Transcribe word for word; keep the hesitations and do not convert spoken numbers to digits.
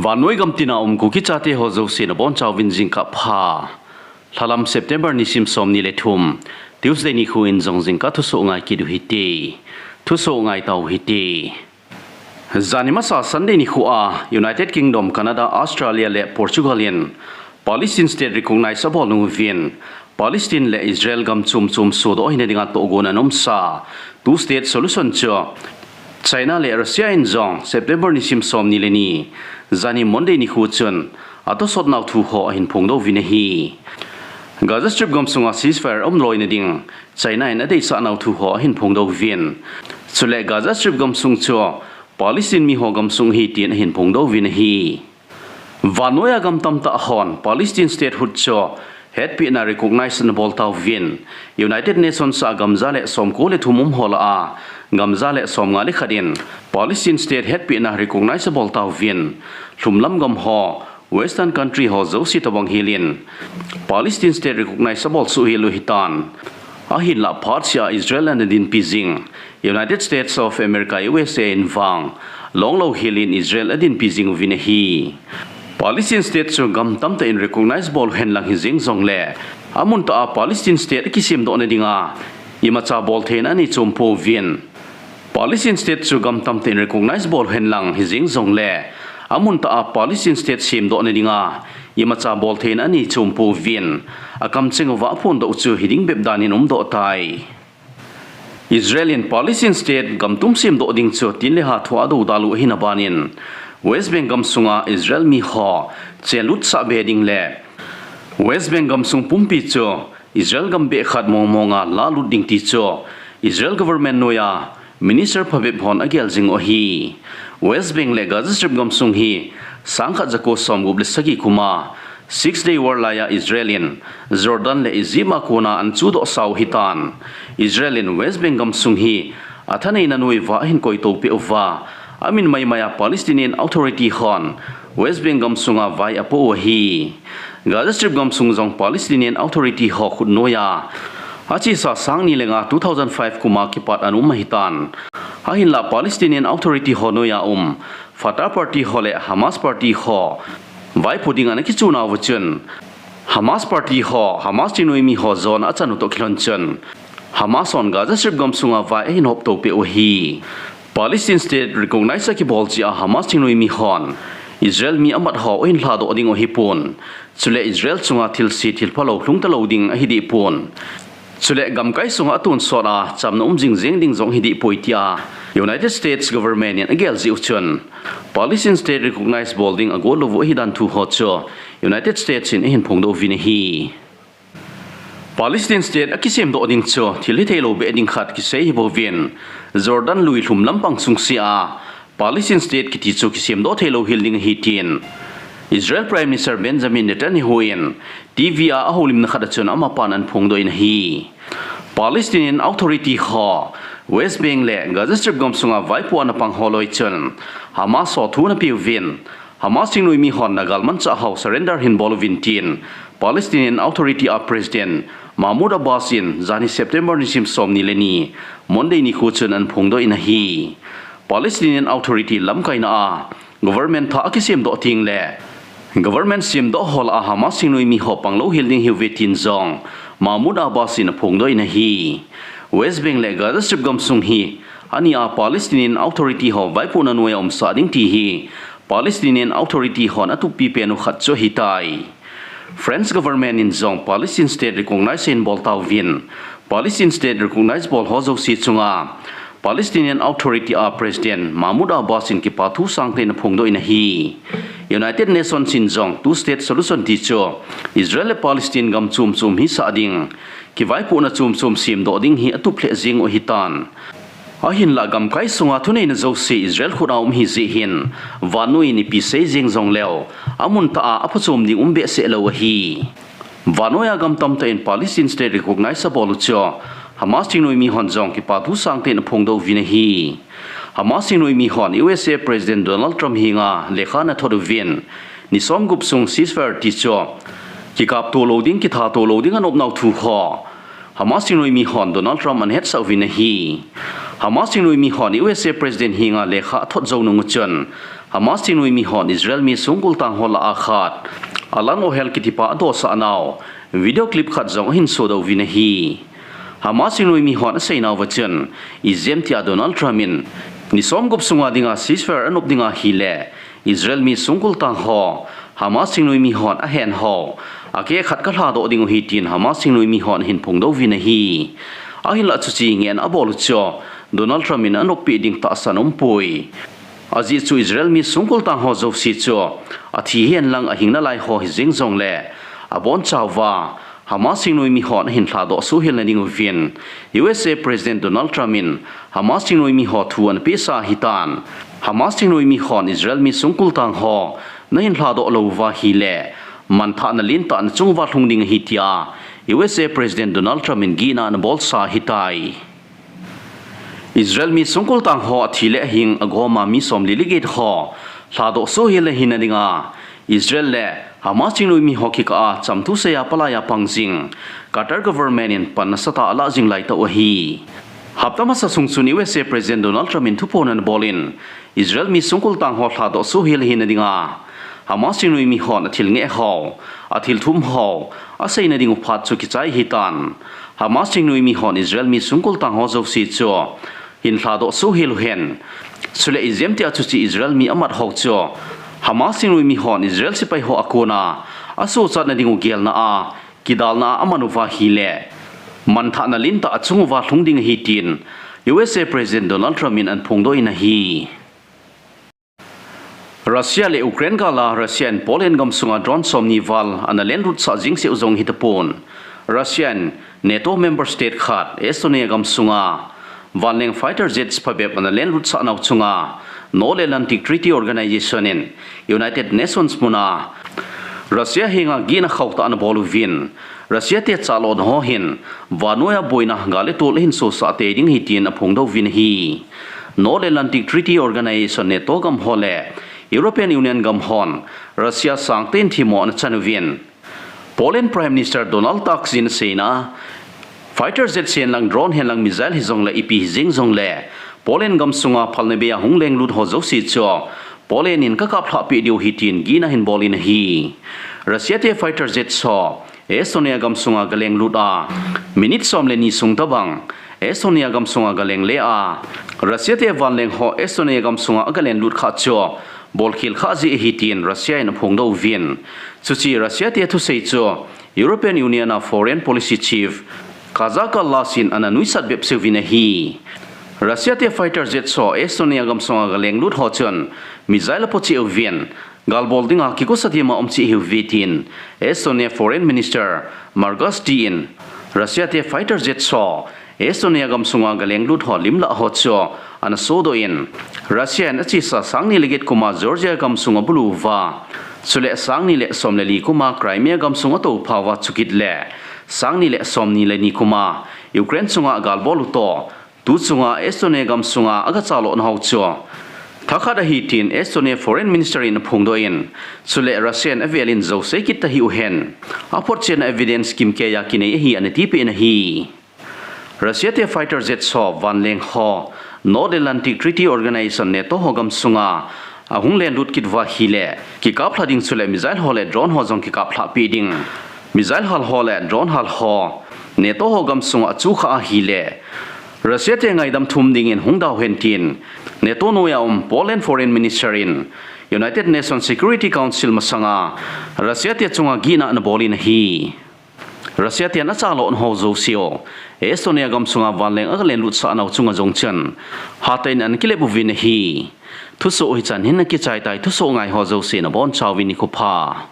Vannoi gamtina um Kuki chate ho jouse nabonchauvin jingkah pha. Lhalam September nisim somni le thum, Tuesday nikho in jong jingkah thusoh ngai kit u hite. Thusoh ngai tau hite. Jani masa Sunday nikho a United Kingdom, Canada, Australia le Portugal in Palestine State recognize abol nung uvin, Palestine le Israel gam chom chom sodoh hina dinga tohgon ana umsa two state solution chu China le Russia in jong September nisim somni le ni, jani Monday nikho chun atosot nau thu ho ahin phongdoh uvin ahi. Gaza Strip gamsunga ceasefire aum loina ding China in adeisah nau thu ho ahin phongdoh uvin, chule Gaza Strip gamsung chu Palestine mi ho gamsung ahi tin ahin phongdoh uvin ahi. Vannoiya gam tamtah hon Palestine statehood chu hetpehna recognize anabol tauvin, United Nations a gam ja le somko le thum um ho lah a gam ja le somnga le khat in Palestine state hetpehna recognize abol tauvin, lhumlam gam ho, Western country ho jouse tobang helin Palestine state recognize abol soh hel u ahitan. Ahinlah phatseh a Israel ana dinpi jing United States of America, U S A in vang longlou helin Israel adinpi jing uvin ahi. Palestine state chu gam tamtah in recognize bol uhen lang hijeng jongle, amun tah a Palestine state akisemdohna dinga imacha boltheina anei chom pouvin. Palestine state chu gam tamtah in recognize bol uhen lang hijeng jongle, amun tah a Palestine state semdohna dinga imacha boltheina anei chom pouvin, akamcheng uva aphondoh u chu hiding bep dan in umdoh tai. Israel in Palestine state gamtum semdoh ding chu tin le ha thua adoudal u ahina banin, West Bank gamsunga Israel mi ho chenlut sah be ding le West Bank gamsung pumpi chu Israel gam beh khat mong monga lalut ding ti chu Israel government noiya minister phabep hon agel jing u ahi. West Bank le Gaza Strip gamsung hi sangkhat jako somgup le sagi kuma Six Day War laiya Israel in Jordan le Egypt a kona ana chudohsa u ahitan. Israel in West Bank gamsung hi athaneina noi uva ahin koito peh uva, amin maimaiya Palestinian Authority hon West Bank gamsunga vai apoh u ahi. Gaza Strip gamsung jong Palestinian Authority ho khut noiya achesa sangni le nga two thousand five kuma kipat ana um ahitan. Ahinlah Palestinian Authority ho noiya um Fatah party ho le Hamas party ho vaipo ding ana kichuna uva chun, Hamas party ho, Hamas thingnoimi ho jona achan u toh kilhon chun, Hamas hon Gaza Strip gamsunga vai ahin hopto peh u ahi. Palestine state recognize akibol jeh a Hamas thingnoimi hon Israel mi amat ho ahin lhadoh ding u ahipon, chule Israel chunga thilse thilphalou lhung talou ding ahi dehpon, chule gamkai sunga atonsot a chamna um jingjeng ding jong hidehpoi tia United States government in agel jeh u chun, Palestine state recognize bol ding agot lou u ahidan thu ho chu United States in ahin phongdoh uvin ahi. Palestine state akisemdoh ding chu thil hitheilou beh ding khat kisei ahibouvin, Jordan lui lhumlam pang sungse a Palestine state kiti chu kisemdoh theilou hel ding ahi tin Israel Prime Minister Benjamin Netanyahu in T V a ahoulimna khat a chun amapan ana phongdoh in ahi. Palestinian Authority ho West Bank le Gaza Strip gamsunga vaipo ana pang ho loi chun Hamas ho thu ana peuvin, Hamas thingnoimi hon nagalmanchah ho surrender hin bol uvin tin Palestinian Authority a President Mahmoud Abbas in jani September nisim somni le ni, Monday nikho chun ana phongdoh in ahi. Palestinian Authority lamkaina a government thah akisemdoh tengle government semdoh ho lah a Hamas thingnoimi ho panglou hel ding ahiuve tin jong Mahmoud Abbas in aphongdoh in ahi. West Bank le Gaza Strip gamsung hi ania Palestinian Authority ho vaipohna noiya umsah ding ti hi Palestinian Authority hon atuppi pen u khat chu ahitai. France government in jong Palestine state recognize ahin bol tauvin, Palestine state recognize bol ho jouse chunga Palestinian Authority a President Mahmoud Abbas in kipa thu sangtah in aphongdoh in ahi. United Nations in jong two state solution ti chu Israel le Palestine gam chom chom hisah ding, kivaipohna chom chom semdoh ding hi atup lheh jeng u ahitan. Ahinlah gamkai sunga thuneina jouse Israel khut a um ahi jeh hin, vannoi in ipi sei jeng jongleu, amun tah a aphachom ding um behseh lou ahi. Vannoiya gam tamtah in Palestine state recognize abol u chu Hamas thingnoimi hon jong kipa thu sangtah in aphongdoh uvin ahi. Hamas thingnoimi hon U S A President Donald Trump henga lekha ana thot uvin, ni somgup sung ceasefire ti chu kikapto lou ding, kithato lou ding anop nau thu ho Hamas thingnoimi hon Donald Trump ana hetsah uvin ahi. Hamas thingnoimi hon U S A President henga lekha athot jou nung u chun, Hamas thingnoimi hon Israel mi songkul tang ho lah a khat, Alon Ohel kitipa adosah nau video clip khat jong ahin sodoh uvin ahi. Hamas thingnoimi hon aseinauva chun, ijemtia Donald Trump in ni somgup sunga dinga ceasefire anop ding ahile, Israel mi songkul tang ho Hamas thingnoimi hon ahen ho, akeh khat kalhadoh ding u ahi tin Hamas thingnoimi hon ahin phongdoh uvin ahi. Ahinlah chuche ngen abol u chu Donald Trump in anoppeh ding tahsan aumpoi. Ajeh chu Israel mi songkul tang ho jouse chu athi hihen lang ahing nalai ho hijing jongle, abonchauva Hamas thingnoimi hon ahin lhadoh sohel nading uvin U S A President Donald Trump in Hamas thingnoimi ho thu anapehsa ahitan. Hamas thingnoimi hon Israel mi songkul tang ho nahin lhadoh lou uva ahile, manthahna lentah nachung uva lhung ding ahi tia U S A President Donald Trump in gihna anabolsa ahitai. Israel mi songkul tang ho athi le ahing agoma mi somli le get ho lhadoh sohel ahina dinga, Israel le Hamas thingnoimi ho kikah a chamthu seiya palaiya pang jing Qatar government in pan nasatah alah jing laitah u ahi. Hapta masa sung chun U S A President Donald Trump in thuphon anabol in, Israel mi songkul tang ho lhadoh sohel ahina dinga, Hamas thingnoimi hon athil ngeh ho, athil thum ho aseina ding u phat chu kichai ahitan. Hamas thingnoimi hon Israel mi songkul tang ho jouse chu hin lhadoh sohel uhen. Chule ijemtia chuche Israel mi amat ho chu Hamas thingnoimi hon Israel sepai ho akona asochat nading u gelna a, kidalna a aman uva ahile, manthahna lentah achung uva lhung ding ahi tin U S A President Donald Trump in anaphongdoh in ahi. Russia le Ukraine gal a Russia in Poland gamsunga drone somni val analenlut sah jing seh u jong hitapon. Russia in NATO member state khat Estonia gamsunga vanleng fighter jets phabep analenlut sah nau chunga North Atlantic Treaty Organization in United Nations muna Russia henga gihna khauhtah anabol uvin, Russia te chalhahna ho hin vannoiya boina gal le tol ahin sosah tei ding ahi tin aphongdoh uvin ahi. North Atlantic Treaty Organization NATO gam ho le European Union gam hon Russia sangtah in themmo anachan uvin, Poland Prime Minister Donald Tusk in aseina, fighter jet hihen lang, drone hihen lang, missile hijongle ipi hijing jongle, Poland gamsunga phalna beiya hung lenglut ho jouse chu Poland in kakaplhah peh diu ahi tin gihna ahin bol in ahi. Russia te fighter jet ho Estonia gamsunga agalenglut a, minute som le ni sung tobang Estonia gamsunga agaleng le a, Russia te vanleng ho Estonia gamsunga agalenlut khah chu bolkhel khah jeh ahi tin Russia in aphongdoh uvin. Chuche Russia te thusei chu European Union a Foreign Policy Chief Kaja Kallas in ananuisat bepseh uvin ahi. Russia te fighter jet ho Estonia gamsunga agalenglut ho chun missile apohcheh uvin, galbol dinga kigosah themma umcheh ahiuve tin Estonia Foreign Minister Margus Tī in Russia te fighter jet ho Estonia gamsunga agalenglut ho limlah ho chu anasodoh in, Russia in achesa sangni le get kuma Georgia gamsung abulu uva, chule sangni le som le li kuma Crimea gamsung atoupha uva, chukit le sangni le somni le ni kuma Ukraine chunga agalbol u toh, tu chunga Estonia gamsunga agachalhahna ho chu thakhat ahi tin Estonia Foreign Minister in aphongdoh in, chule Russia in avel in jou sei kit tahih uhen, aphotchetna evidence kimkeiya kinei ahi anatipeh in ahi. Russia te fighter jet ho, vanleng ho, North Atlantic Treaty Organization, NATO ho gamsunga ahung lenlut kit uva ahile, kikaplhah ding chule missile ho le drone ho jong kikaplhah peh ding. Missile hal ho le drone hal ho NATO ho gamsunga achuhkhah ahile, Russia te ngaidam thum dingin hung dauhen tin NATO noiya um Poland Foreign Minister in United Nations Security Council masanga Russia te chunga gihna anabol in ahi. Russia ten achalhahna ho jouse u Estonia gamsunga vanleng agalenlutsah nau chunga jong chun hatah in anakilep uvin ahi. Thusoh hichan hin akichai tai, thusoh ngai ho jouse nabonchauvin nikho pha.